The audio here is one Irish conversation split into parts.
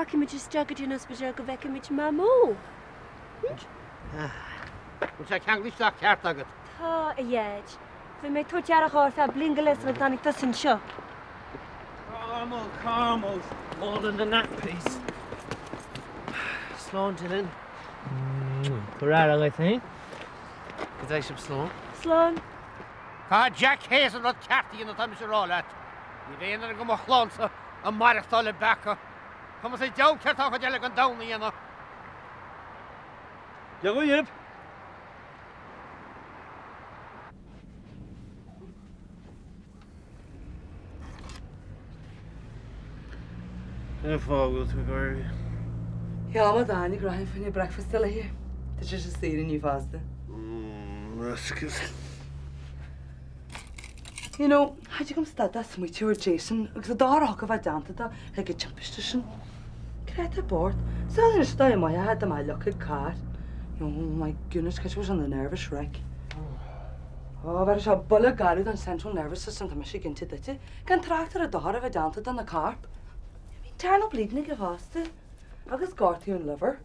rachaidh muid isteach go dtí an ospidéal go bhfeicfidh muid Mamó. Bhfuil sé ceangailte isteach ceart agat? Tá, a Dhaid. Bhí mé ag tabhairt aire dhó ar feadh bliain go leith sula dtáinig tusa anseo. Caramel, caramels, more than the nappies. Slán, Dylan. Tabhair aire dhuit féin. Go dté sibh slán. Slán. Caithfidh Jack Hayes an rud ceart a dhéanamh tá mise a rá leat. Ní bheidh aon duine de mo chlannsa ag maireachtáil i bpeaca. Cuma sa diabhal céard tá an chuid eile den domhan a dhéanamh. Dia dhaoibh! Cén fáth a bhfuil tú ag éirí? Sheol mé d'Áine go rachainn fá choinne breakfast léi. Tá sise saor inniu fosta. Rascal. You know, cha dtig liom stad de smaoitiú ar Jason agus an dochar a thiocfadh a bheith déanta dó ag an timpiste sin. Creid é bord. Samhlaigh anois an dóigh a mbeadh dá mbeadh leocaigh carr. Oh my goodness, cad é sin a nervous wreck. Ó, bheir sé buille garbh don central nervous system, tá mise ag inse duit. Gan trácht ar an dochar a bheith déanta do na coirp. Bhí internal bleeding aige fosta. Agus gortaíodh an liver.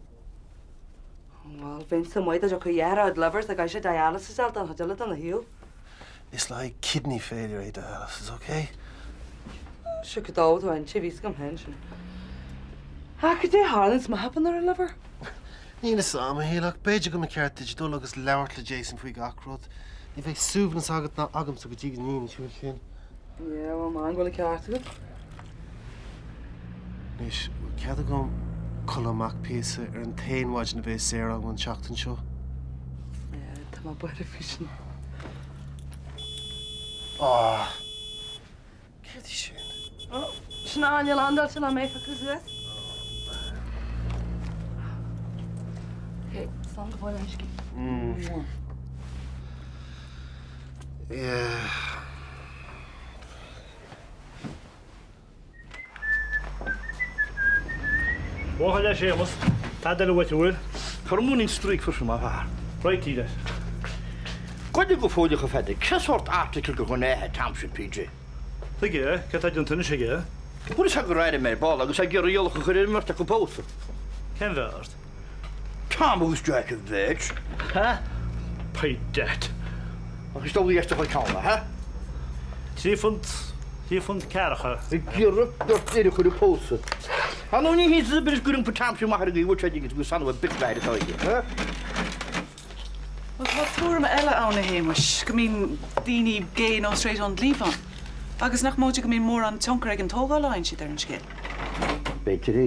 Bhuel, bheinnse maith dá dtiocfadh a dheartháir livers ag sé dialysis a fháil don chuid eile dena shaol. Is le haghaidh kidney failure é dialysis, ok? Sure go dtabharfaidh tú inti, bhí 'fhios agam féin sin. Ach cad é a tharlaíonns má theipeann ar an liver? Níl fhios a'm, a shíle, ach b'fhéidir go mba cheart duit dul agus labhairt le Jason faoi gach rud. Ní bheidh suaimhneas agat ná agamsa go dtí go ndéanfaidh tú é sin. Yeah, well man, go bhfuil an ceart agat. Anois, bhfuil cead agam codladh amach píosa ar an t-aon mhaidin a bheas saor agam an tseachtain seo? Yeah, tá mé buartha faoi sin. Ah! Céard é sin? Oh, sin Áine landáilte nach mbeidh acu suas. Ok, slán go fóill a thuiscint. Mm. Yeah. Buachaill é Séamus. Tada eile uait an bhfuil? Tá an múinín stríoctha sin, a fhear. Righty leis. Goidé go fóilleach a Pheadair, cé sórt article de ghnéithe an t-am sin, PJ? Tuige, céard tá déanta anois aige? Bhfuil fhios agat gur airigh mé ar ball agus ag iarraidh iallach a chur ar an mbeirt acu pósadh. Cén bheirt? Tom agus Jack a mhéit. Ha? Pay debt. Ach is dóigh a chuir ceann, ha? £3, £3 ceathracha. Ag iarraidh beirt fhir a chur ag pósadh. Ar ndóigh ní hiontas ar bith is gur iompaigh Tom sin amach ar an gcaoi a bhfuil sé agus gur son of a bitch mhaith atá aige, ha? Bhuel, tá tuairim eile ann, a Shéamuis, go mbíonn daoine gay nó straight ón dlí fán, agus nach móide go mbíonn mórán tionchar ag an tógáil a fhaigheann siad ar an scéal. B'fhéidir é.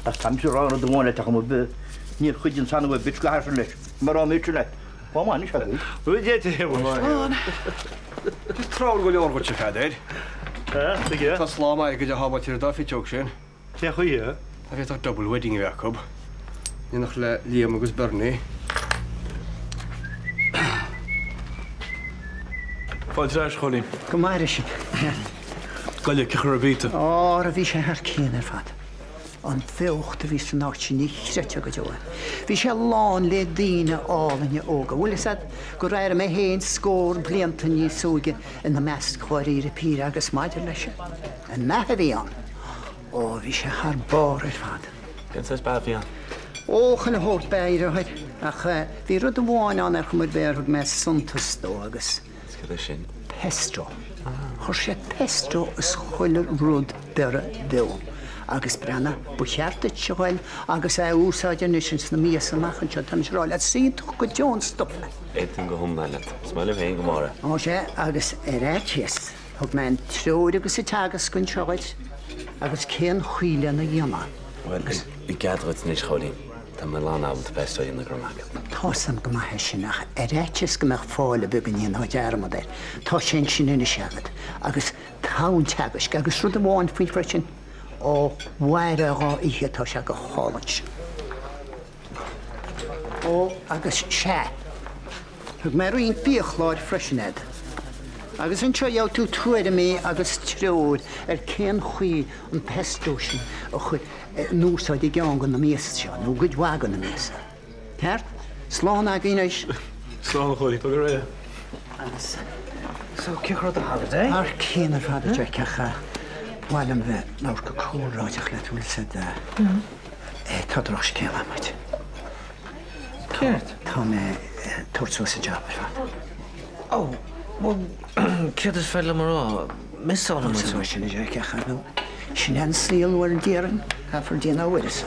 Ach táimse ag rá rud amháin leat a chuma ar bith, níor chuidigh an son of a bitch go haifreann leis, mar á mbeadh sin é. Chomh maith anois agaibh. Bhuel, d'fhéadfaí é a bhaint. Is treoir go leor dhuit, a Pheadair. Tuige? Tá slám airgid á shábháilt ar an dá phiteog sin. Cén chaoi? Dá bhféadfadh double wedding a bheith acu, in éineacht le Liam agus Bernie. Fáilte ar ais, a Chóilín. Go maire sibh. Goile, cén chaoi a raibh tú? Á, bhí sé thar cionn ar fad. An bheocht a bhí san áit sin, ní chreidfeá go deo é. Bhí sé lán le daoine álainne óga. Bhfuil fhios a'd gur airigh mé féin scór blianta níos óige ina measc dháiríre píre agus maidir leis an mbeatha a bhí ann, ó bhí sé thar barr ar fad. Cén saghas beatha a bhí ann? Ó, chuile shórt beatha, a dheartháir. Ach bhí rud amháin ann ar chuma ar bith ar thug mé suntas dó agus. Is cad é sin? Pesto. Chuir siad pesto is chuile rud biorra beo. Agus breathnaigh, ba cheart duit a ghoil agus é a úsáid anois ins na míosa amach anseo, tá mise ag rá leat, is iontach go deo an stuif é. Aontaím go hiomlán leat. Is maith liom féin go mór é. Ó sea, agus ar fhaitíos. Thug mé an treoir agus an teagasc anseo dhuit agus cén chaoi lena dhéanamh. Bhuel, i gcead dhuit anois, Chóilín, tá mé lán ábalta pesto a dhéanamh, go raibh maith agat. Tá's a'm go maith é sin ach ar fhaitíos go mbeadh fáil ar bith go ndéanfá dearmad air, tá sé ansin anois agat agus togha an teagaisc agus rud amháin faoi freisin, ó, mhair é dhá oíche, tá sé go hálainn sin. Ó, agus sea, thug mé roinnt biachláir freisin a'd. Agus anseo gheobhaidh tú tuairimí agus treoir ar cén chaoi an pesto sin a chur in úsáid i gceann de na miasa seo, nó i gcuid mhaith de na miasa. Ceart? Slán againn anois. Slán, a Chóilín, go réidh. Agus. So, cén rud a tharla, eh? Thar cionn ar fad, a Jack, ach. Ba mhaith liom bheith ag labhairt go comhráiteach leat, bhfuil 'fhios a'd. Tá drochscéal a'm duit. Céard? Tá mé ag tabhairt suas an job ar fad. Ó, bhuel, céard is féidir liom a rá? Missálann muid thú. Sin é, ach ar ndóigh, sin é an saol mar a déarfainn, caithfear déanamh uireasa.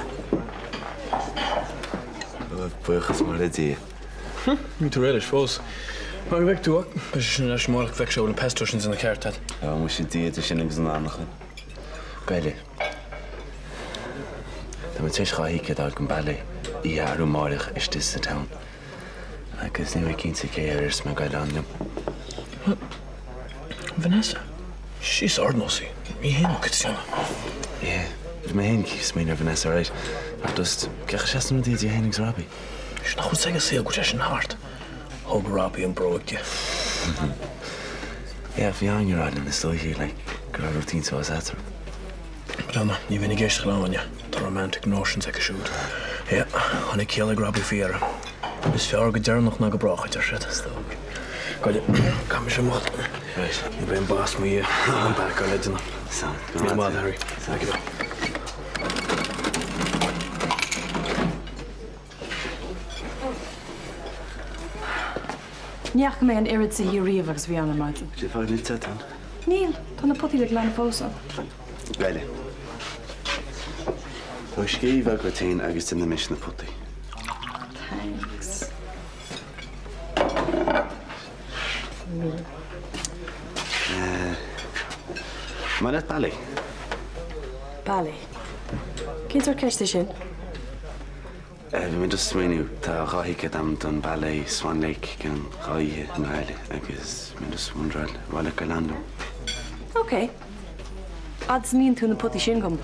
Buíochas mór le Dia. Níl tú réidh leis fós. Mar go bhfeic tú, ach beidh sé sin ar ais amárach, go bhfeic sé an bhfuil na pesto sin ina ceart agat. Ó, muise Dia duit sin agus an anachain. Gaillimh. Tá mé tar éis 2 thicéad a fháil don ballet oíche arú amáireach istigh sa town. Agus níl mé cinnte cé a iarrfas mé ag goil ann liom. Vanessa. She's ardnósaí. Ní haon Caitríona. Yeah. Bhí mé féin ag smaoineamh ar Vanessa, alright. Ach just, cén chaoi a seasann rudaí idir í féin agus Robbie? Sin nach bhfuil 's ag an saol go bhfuil sé sin thart. Thug Robbie an bróig di. Yeah, bhí Áine ag rá linn istoíche, like, go raibh rud éicint suas eatarthu. Breathnaigh, ní bheinn ag éisteacht le Áine. Tá romantic notions aici siúd. Yeah, tháinig ciall ag Robbie faoi dheireadh. Is fearr go deireanach ná go brách, a deir siad. Is dóigh. Goile, caithfidh mise imeacht. Right. Ní bheidh an boss mo dhiaidh. An bacáil le déanamh. Sound. Míle maith, Harry. Thank you. Ní fhaca mé an oiread soithí riamh agus a bhí ann ar maidin. Cad é fá níl tú ann? Níl, tá na potaí le glanadh fós ann. Gaillimh. Tóg scéimh bheag duit féin agus déanfaidh mise na potaí. Thanks. An maith leat ballet? Ballet? Cén sórt ceist é sin? Bhí mé just ag smaoineamh, tá 2 thicéad agam don ballet Swan Lake i gceann 2 oíche i nGaillimh agus bhí mé just wonderáil ar mhaith leat goil ann liom. Ok. Fhad is a níonn tú na potaí sin dhom.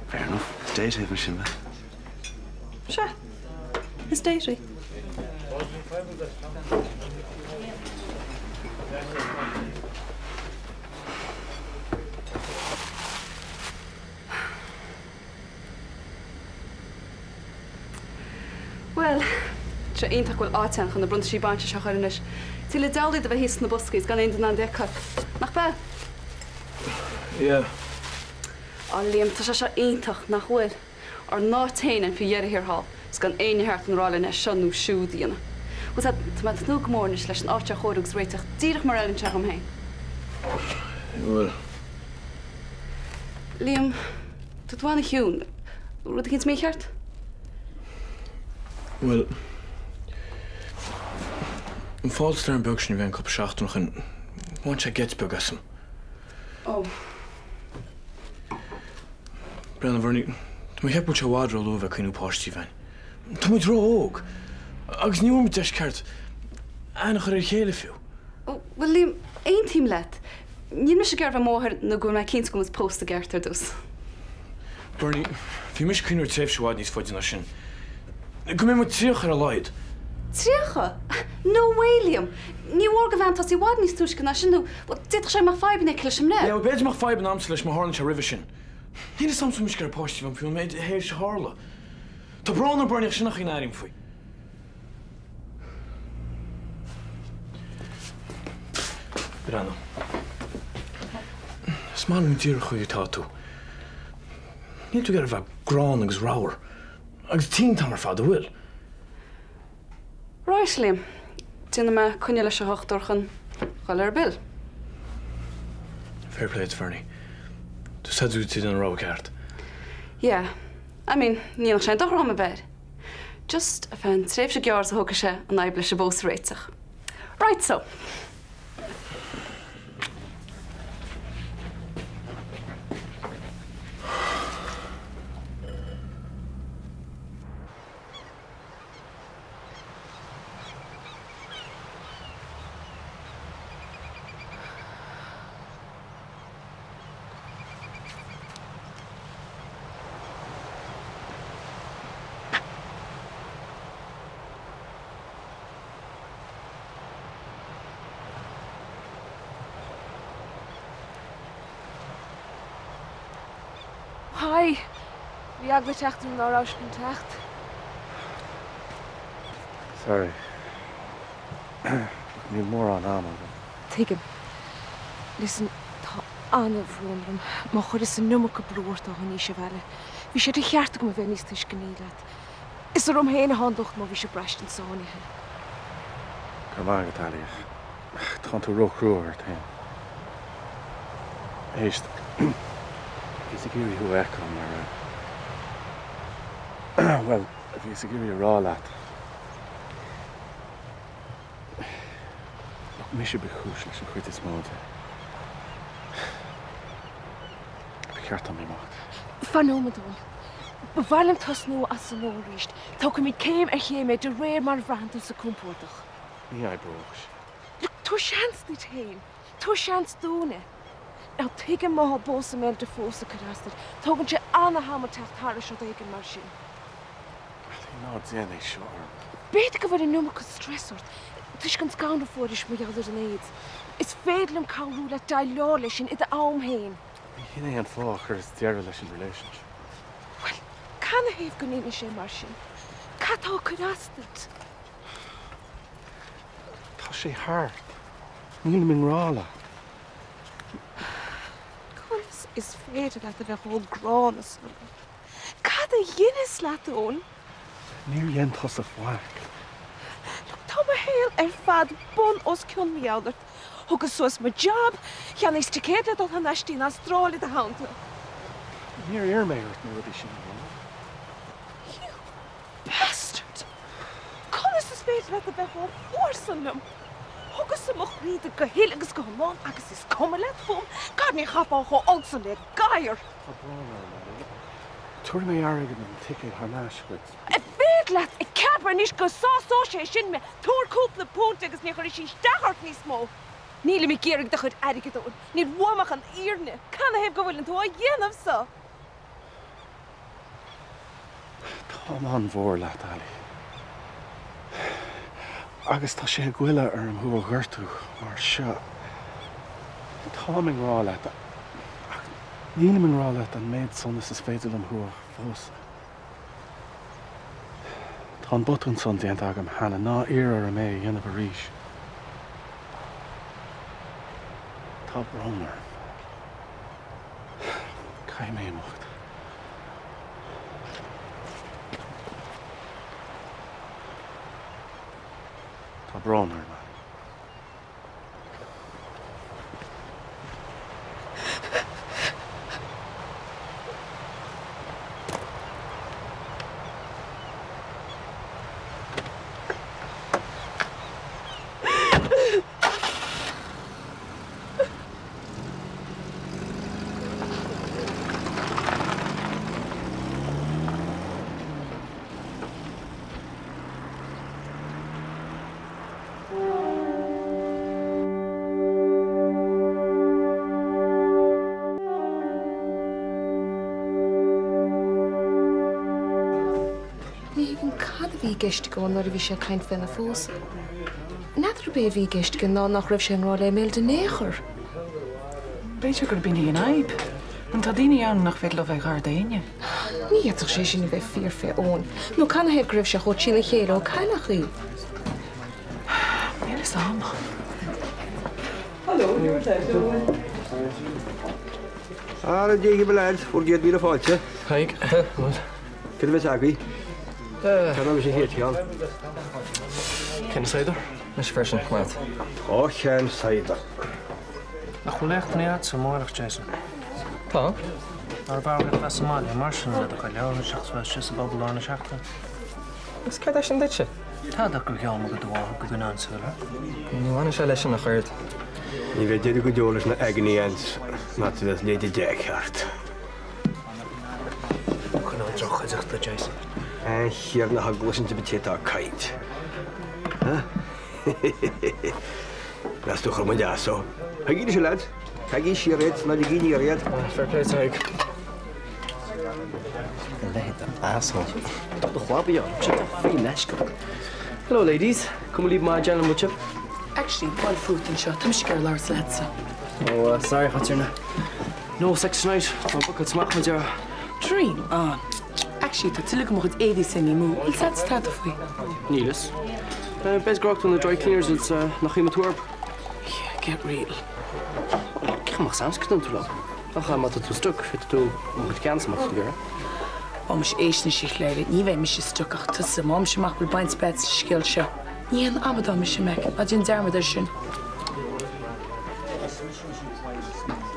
Fair enough. Is date é mar sin, bheith? Sea. Is date é. Bhuel, tá sé iontach go bhfuil áit ann chun na bronntaisí bainse seo a chur anois. Tig le deabhal iad a bheith thíos sna boscaí is gan aon duine in ann iad a fheiceáil. Nach b'ea? Yeah. Á Liam, tá sé seo iontach, nach bhfuil? Ár n-áit féin ann faoi dheireadh thiar thall is gan éinne thart chun rá linn é seo nó siúd a dhéanamh. Bhuel, tá, tá mé ag tnúth go mór anois leis an áit seo a chóiriú agus a réiteach díreach mar a fheileann sé dhom féin. Bhuel. Liam, tá tú ana-chiúin. Rud eicínt mícheart? Bhuel, an false alarm beag sin a bhí ann cúpla seachtain ó shin, bhain sé geit beag asam. Ó. Breathnaigh, Bernie, tá mé ag ceapadh go bhfuil sé i bhfad ró-luath a bheith ag cuimhniú páistí a bheith a'inn. Tá muid ró-óg! Agus ní bhfuair muid deis ceart aithne a chur ar a chéile fiú. Bhuel, Liam, aontaím leat. Níl mise ag iarraidh bheith i mo mháthair nó go bhfuil mé cinnte go bhfuil muid pósta i gceart ar dtús. Bernie, bhí mise ag cuimhniú ar tréimhse i bhfad níos faide ná sin. Go mbeidh muid 30 ar a laghad. 30? No way, Liam! Ní mór do bhean tosú i bhfad níos túisce ná sin nó, bhuel, d'fhéadfadh sé go mbeadh fadhbanna aici leis an mbreith. Yeah, bhuel, b'fhéidir go mbeadh fadhbanna a'msa leis má tharlaíonn sé roimhe sin. Níl fhios a'msa an bhfuil mise ag iarraidh páistí a bheith a'm fiú an méid théis a tharla. Tá brón orm Bernie ach sin an chaoi a n-airím faoi. Breathnaigh. Is maith liom díreach an chaoi atá tú. Níl tú ag iarraidh a bheith gránna agus ramhar. Agus tinn an t-am ar fad, an bhfuil? Right, Liam. Déanfaidh mé coinne leis an dhochtúir chun dhul ar bill. Fair play duit, Bernie. Tá a fhios agat go bhfuil tú ag déanamh an rogha ceart. Yeah. I mean, ní dhéanfadh sé aon dochar dhom a bheith air. Just ar feadh an tréimhse gearr is a thógfaidh sé an fhadhb leis an bpósadh a réiteach. Right so. Hi! Bhí eagla ag teacht orm ná rabhais chun teacht. Sorry. Níl mórán ama agam. Tuigim. Listen, tá. an-bhrón orm má chuireas an iomarca brú ort ó tháinís abhaile. Bhí sé de cheart agam a bheith níos tuisceanaí leat. Is orm féin atá an locht má bhís ag braistint sáinnithe. Go raibh maith agat, Ali, ach tánn tú róchrua ort féin. Éist, bhíos ag iarraidh thú a fheiceáil mar, bhuel, bhíos ag iarraidh a rá leat, Look, mise ba chúis leis an chuid is mó de. Ba cheart dom imeacht. Fan nóiméad, Eoin. Ba mhaith liom tosnú as an nua arís. Tógfaimid céim ar chéim é de réir mar a bhraitheann tusa compordach. Ní oibreoidh sé. Look, tabhair seans duit féin. Tabhair seans dúinne. Now, tuigim má tá pósadh Imelda fós ag cur as duit. Tógann sé an-tamall teacht thairis rud éigin mar sin. Ali, ná déan é seo orm. B'fhéidir go bhfuil an iomarca stress ort toisc an scanradh a fuairis mar gheall ar an AIDS. Is féidir liom cabhrú leat déileáil leis sin i d'am féin. Ní hin é an fáth a chuireas deireadh leis an relationship. Bhuel, canathaobh go ndéanfaidh sé mar sin? Cad tá ag cur as duit? Tá sé thart. Nílim i ngrá leat. Conas is féidir leat a bheith chomh gránna san liom? Cad a dheineas leat, Eoin? Níor dhein tusa faic. Look, tá mo shaol ar fad bun os cionn mar gheall ort. Thugas suas mo job, cheannaíos ticéad le dul thar n-ais dtí an Astráil i do theannta. Níor iarr mé ort na rudaí sin a dhéanamh. You bastard! Conas is féidir leat a bheith chomh fuar san liom? Thugas-sa mo chroí duit go huile agus go hiomlán agus is cuma leat fúm? God, ní chaithfeá chomh olc san le gadhar! Tá brón orm, Ali. Tabharfaidh mé airgead an ticéid thar n-ais dhuit. An féidir leat a cheapadh anois go sásóidh sé sin mé? Tabhair cúpla punt agus ní chuirfidh sé isteach ort níos mó. Nílim ag iarraidh do chuid airgid, Eoin. Níl uaim ach an fhírinne. Canathaobh go bhfuileann tú á dhéanamh so? Táim an-mhór leat, Ali. Agus tá sé ag goilleadh orm thú a ghortú mar seo. Táim i ngrá leat, ach nílim i ngrá leat an méid san is is féidir liom thú a phósadh. Tá an botún san déanta agam cheana, ná iarr orm é a dhéanamh arís. Tá brón orm. Caithfidh mé imeacht. Tá brón orm. Ní thuigim cad a bhí i gceist ag Eoin nuair a bhí sé ag caint féna phósadh. N'fheadar ab é a bhí i gceist aige ná nach raibh sé i ngrá le Imelda in aon chor. B'fhéidir gurb in í an fhadhb. Nó tá daoine ann nach féidir leo bheith gar d'éinne. Ní fhéadfadh sé sin a bheith fíor fé Eoin. Nó canathaobh go raibh sé chomh trína chéile ó cailleadh í? Níl fhios a'm. Hello, Ara Dia dhaoibh a lads, bhur gcéad míle fáilte. Haigh. Cad a bheas agaibh? Cad é an chéad cheann? Ceann cider? Mise freisin, leat. Dhá cheann cider. Nach bhfuil léachtanna agatsa amárach, Jason? Tá. Nárbh fhearr leat bheith sa mbaile mar sin le do chuid leabhar seachas bheith istigh sa bpuball lár na seachtaine? Agus céard é sin duitse? Tada ach gur gheall mé do do mháthair go gcoinneoinn súil air. Ní bhaineann sé leis sin a chara. Ní bheidh deireadh go deo leis na agony aunts má tá bheas Lady Jack thart. Coinneáil droch-chuideachta, Jason. A Thiarna cha gcloiseann sibh an té atá ag caint. Meas tú chuir muid as ó. Tagaigí anois a lads. Tagaigí siar iad, ná ligigí aniar iad. Fair play Tadhg. A leithéid de asshole. Tá do chlabaí ann. Sin tá faoi leisce. Hello ladies. Cuma libh maith déanann muid sibh. Actually, bail fút anseo. Tá mise ag iarraidh labhairt leatsa. Oh, sorry, a Chaitríona. No sex tonight. Tá mé bookáilte amach, mar a déarfá. Dream on. Actually, tá tuilleadh de mo chuid éadaí san ní mó. Níl 's a'd tada faoi. Níl fhios. B'fhéidir gur fhág tú na dry cleaners is nach iomaí tuarb. Yeah, get real. Cén chaoi a mbeadh a fhios agamsa cad a dúirt tú liom? Ach má tá tú stuck, féadfaidh tú mo chuid ceannsa má tá tú ag iarraidh. Ó muise éist anois a Chléire, ní bheidh mise stuck ach tusa, má fhaighimse amach go bhfuil baint ar bith agat sa scéal seo. Ní haon amadán mise, Mac, ná déan dearmad air sin.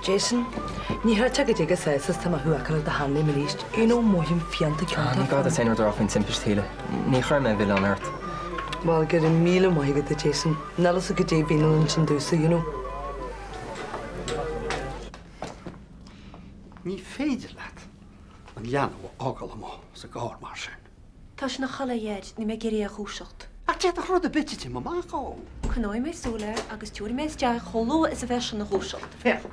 Jason, ní chreidfeá goidé chomh sásta is atá mé thú a fheiceáil ar do sheanléim arís, you know, mothaím fiánta ciontach. Ní gá duit aon rud a rá faoin timpiste, a Shíle. Ní chuir mé an milleán ort. Bhuel, go raibh míle maith agat, a Jason. Níl fhios agat goidé a bhí in intinn domhsa, you know. Ní féidir leat an leanbh a fhágáil amuigh sa gcarr mar sin. Tá sé ina chodladh, a Dhaid, níl mé ag iarraidh é a dhúiseacht. Ach d'fhéadfadh rud ar bith titim amach dhó. Coinneoidh mé súil air agus tabharfaidh mé isteach é chomh luath is a bheas sé ina dhúiseacht. Féach,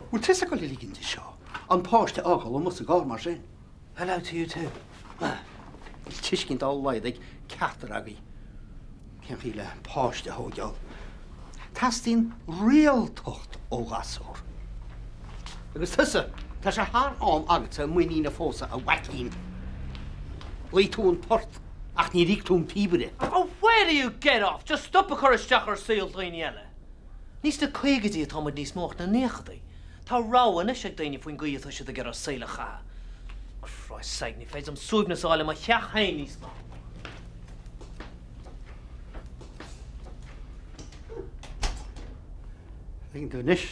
bhfuil tusa ag dul a ligean di seo an páiste a fhágáil amuigh sa gcarr mar sin? Hello to you too. Níl tuiscint dá laghad ag ceachtar agaibh cén chaoi le páiste a thóigeáil. Teastaíonn rialtacht ó ghasúr. Agus tusa, tá sé thar am agatsa muinín a phósadh, a mhaicín. Ghlaoigh tú an port ach níor íoc tú an píobaire. Oh, where do you get off? Just stop ag cur isteach ar saol daoine eile. Ní sna caogaidí atá muid níos mó ach sna naochadaí. Tá rogha anois ag daoine faoin gcaoi atá siad ag iarraidh a saol a chaitheamh. Christ's sake, ní féidir liom suaimhneas a fháil i mo theach féin níos mó. Tuigeann tú anois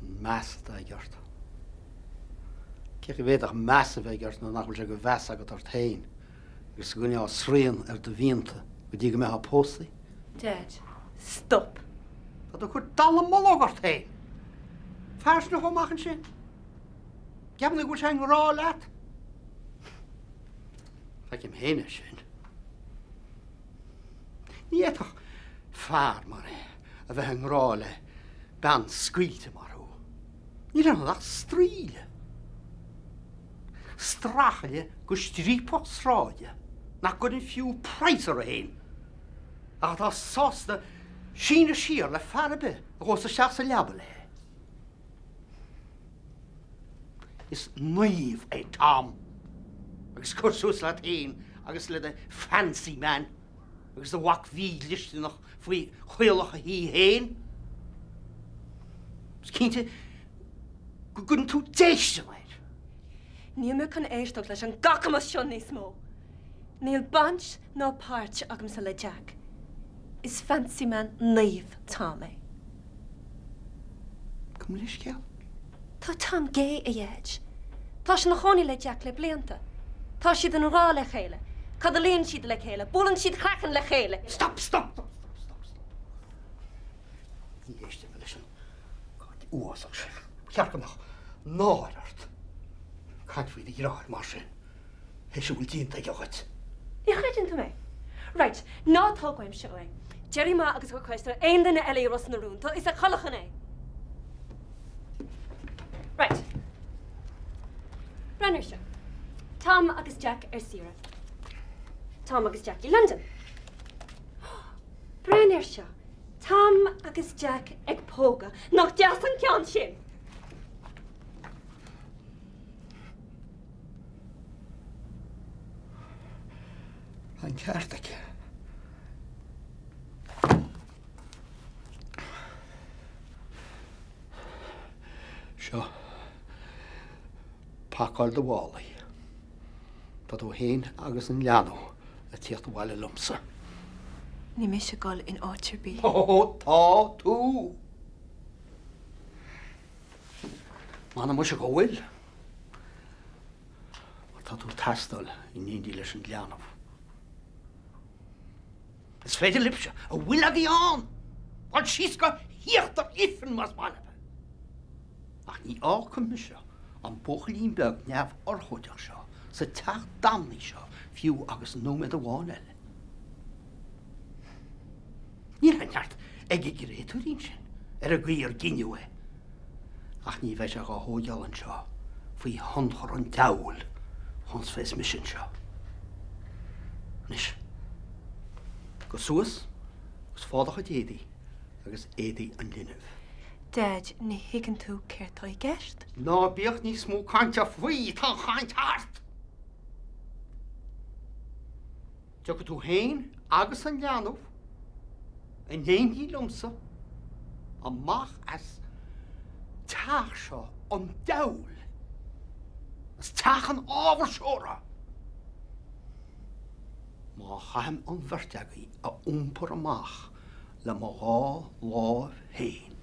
an meas atá aige ort. Cén chaoi a bhféadfadh meas a bheith aige ort nuair nach bhfuil sé de mheas agat ort féin agus go gcoinneofá srian ar do mhianta go dtí go mbeifeá pósta? Deaid, stop! Tá tú ag cur dallamullóg ort féin! Fear sin a chuaigh amach ansin? Ceapann tú go bhfuil sé i ngrá leat? Feicim féin é sin. Ní fhéadfadh fear mar é a bheith i ngrá le bean scaoilte mar thú. Níl ann ach straoille. Streachaille go striapach sráide nach gcuireann fiú praghas uirthi féin ach atá sásta síneadh siar le fear ar bith a ghabhfas isteach sa leaba léi. Is naomh é Tom agus cuir suas leat féin agus le do fancy man agus do mhac mhídhlisteanach faoi chaolach a thí féin. Is cinnte go gcuireann tú déistin air. Níl mé chun éisteacht leis an gcacamas seo níos mó. Níl baint ná páirt agamsa le Jack. Is fancy man naomh Tom é. Gabh mo leithscéal. Tá Tom gay, a Dhaid. Tá sé ina chónaí le Jack le blianta. Tá siad i ngrá le chéile. Codlaíonn siad le chéile. Buaileann siad craiceann le chéile. Stop! Stop! Stop! Stop! Stop! Stop! Ní éistfidh mé leis an gcaint uafásach sin. Ba cheart go mbeadh náire ort caint faoi do dheartháir mar sin. Théis a bhfuil déanta aige dhuit. Ní chreideann tú mé. Right, ná tóg uaim seo é. D'éirigh amach agus cuir ceist ar aon duine eile i Ros na Rún. Tá a fhios ag chuile dhuine é. Right. Breathnaigh air seo. Tom agus Jack ar saoire. Tom agus Jack i Londain. Breathnaigh air seo. Tom agus Jack ag pógadh. Nach deas an ceann sin? Tá an ceart aici. Seo. Pacáil do mhálaí. Tá tú féin agus an leanbh ag tíocht abhaile liomsa. Níl mise ag dul in áit ar bith. Ó, tá tú! M'anam muise go bhfuil. Mar tá tú ag teastáil in éindí leis an leanbh. Is féidir libhse a bhfuil agaibh ann dul síos go híochtar ifrinn más maith libh. Ach ní fhágfaidh mise an buachaillín beag neamhurchóideach seo sa teach damnaithe seo fiú agus nóiméad amháin eile. Níl aon cheart ag an gcréatúirín sin ar an gcaoi ar gineadh é, ach ní bheidh sé dhá thóigeáil anseo faoi thionchar an diabhail fad is bheas mise anseo. Anois, gabh suas agus faigh do chuid éadaí agus éadaí an linbh. Deaid, ní thuigeann tú céard tá i gceist. Ná bíodh níos mó cainte faoi, tá an chaint thart! Tiocfaidh tú féin agus an leanbh in éindí liomsa amach as. teach seo an diabhail. Is teach an áibhirseora. Má chaithim an bheirt agaibh a iompar amach le mo dhá láimh féin.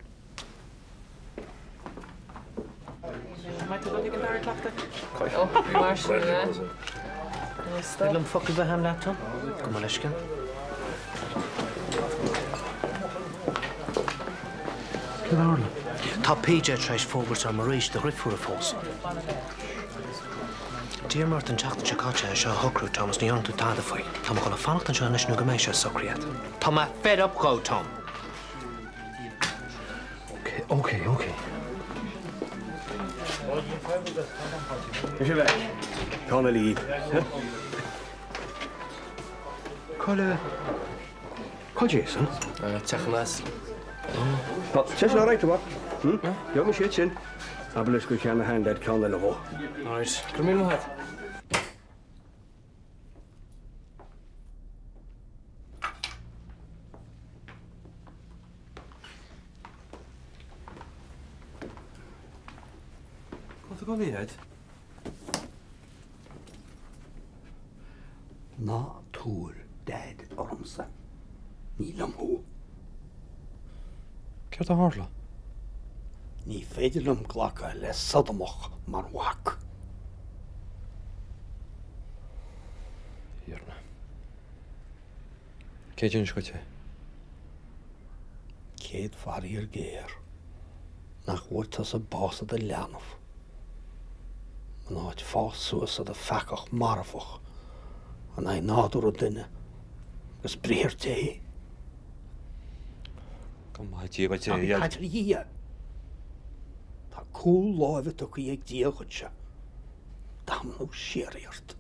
Thig liom focal a bheith a'm leat, Tom? Gabh mo leithscéal. Céard a tharla? Tá PJ tar éis fógairt orm arís do dhrifiúr a phósadh. D'iarr mé ort an tseachtain seo caite é seo a shocrú, Tom, is ní dhearna tú tada faoi. Tá mé chun a fanacht anseo anois nó go mbeidh sé socraithe agat. Tá mé fed up dhó, Tom! Ok, ok, ok. Is é bheith. Tá na líb. Cá le Cá Jason? Teach an Asail. Tá sé sin alright, a mhac. Gheobhaidh mise iad sin. Abair leis gur cheannaigh Shean-Daid ceann eile dhó. Alright. Go raibh míle maith agat. Cá bhfuil tú ag dul, a Dhaid? Ná tabhair Daid ormsa. Ní liom thú. Céard a tharla? Ní féidir liom glacadh le Sodomach mar mhac. Thiarna. Cé d'inis dhuit é? Céad faraor géar nach bhfuair tusa bás i do leanbh. In áit fás suas i do pheacach marfach in aghaidh nádúr an duine agus briathar Dé. Go maithe Dia dhuit é, Ná bí ag caint ar Dhia. Tá cúl láimhe tugtha ag Dia dhuitse. Damnú síoraí ort.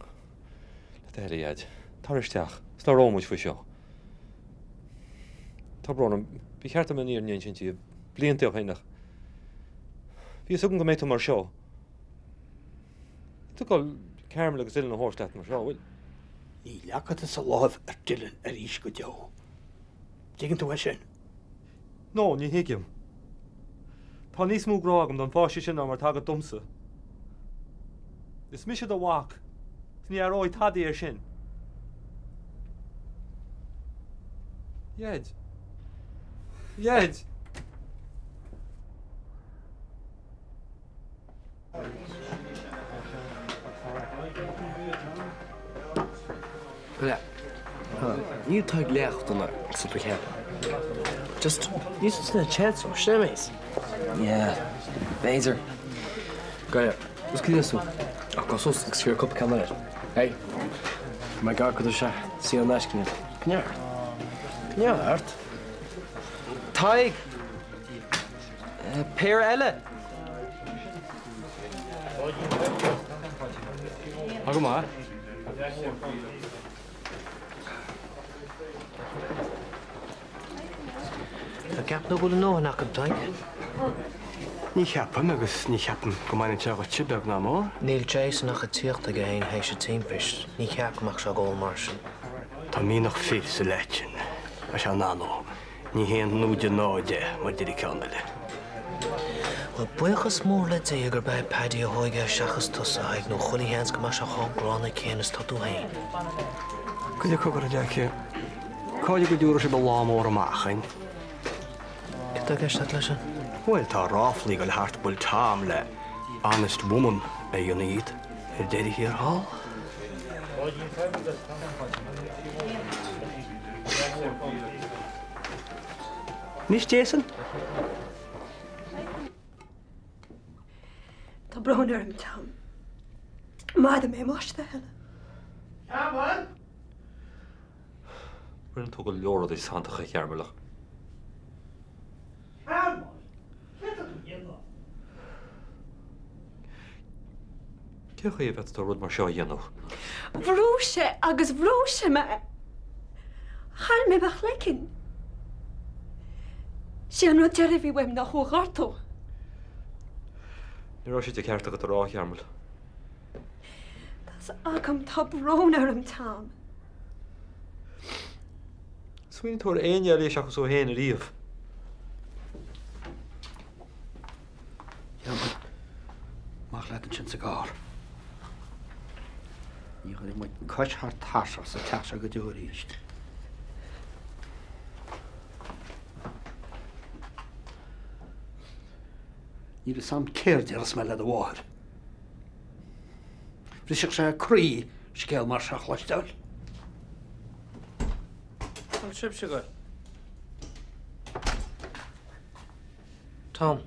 Le do thoil, a Dhaid, tar isteach, 's labhróidh muid faoi seo. Tá brón orm, ba cheart dom an fhírinne a insint daoibh blianta ó shin ach bhí fhios agam go mbeidh tú mar seo. Níl tú ag dul Carmel agus Dylan a thabhairt leat mar seo, bhfuil? Ní leagfaidh tusa láimh ar Dylan arís go deo. Dtuigeann tú é sin? No, ní thuigim. Tá níos mó grá agam don pháiste sin ná mar atá agat domsa. Is mise do mhac, is ní athróidh tadaí air sin. Dhaid. Dhaid! Níl tú ag léacht dona sa do cheap. Just níl tú chance ó sin é. Yeah, b'fhéidir. Go Is cén tú ach go sos agus fíor cúpla ceann eile. Hey, my God, go sé sí an eiscne. Cneart. Cneart. Tadhg! Péire eile! Tá go maith. An gceapann tú go bhfuil a ndóthain acu, Tadhg? Ní cheapaim, agus ní cheapaim go mbaineann sé dhuitse, beag ná mór. Níl Jason ach ag tíocht chuige féin théis an timpist. Ní cheart go mbeadh sé ag ól mar sin. Tá mianach fir sa leaid sin, ar sé Nano. Ní haon núide náid é, mar deir an ceann eile. Bhuel, buíochas mór le Dia gurb é Paddy a thóig é seachas tusa, a Thaidhg, nó chuile sheans go mbeadh sé chomh gránna céanna is tá tú féin. Cuid acu go raibh aici. Cá fhad go dtabharfaidh sibh an lá mór amach againn? Cad tá i gceist agat leis sin? Bhuel, tá ráflaí ag dul thart go bhfuil Tom le honest woman a dhéanamh dhíot ar deireadh thiar thall. Anois Jason? Tá brón orm, Tom. Maith mé más a thuilleadh. Cearbhall! Rinne tú go leor rudaí santacha, a Chearbhaill, ach. Cearbhall! Céard tá tú a dhéanamh? Cén chaoi a bhféadfadh tú rud mar seo a dhéanamh? Bhrúigh sé agus bhrúigh sé mé. Chaill mé mo chloigeann. Sé an rud deiridh a bhí uaim ná thú a ghortú. Ní raibh sé de cheart agat a rá, a Chearbhaill. Tá's agam, tá brón orm, Tom. Smaoinigh tú ar éinne eile seachas thú féin ariamh. Amach leat ansin sa gcarr. Ní chuirfidh muid cois thar tairseach sa teach seo go deo arís. Níl fhios a'm céard déarfas mé le do mháthair. Bhrisfeadh sé a croí scéal mar seo a chloisteáil. Bhfuil sibhse ag goil? Tom.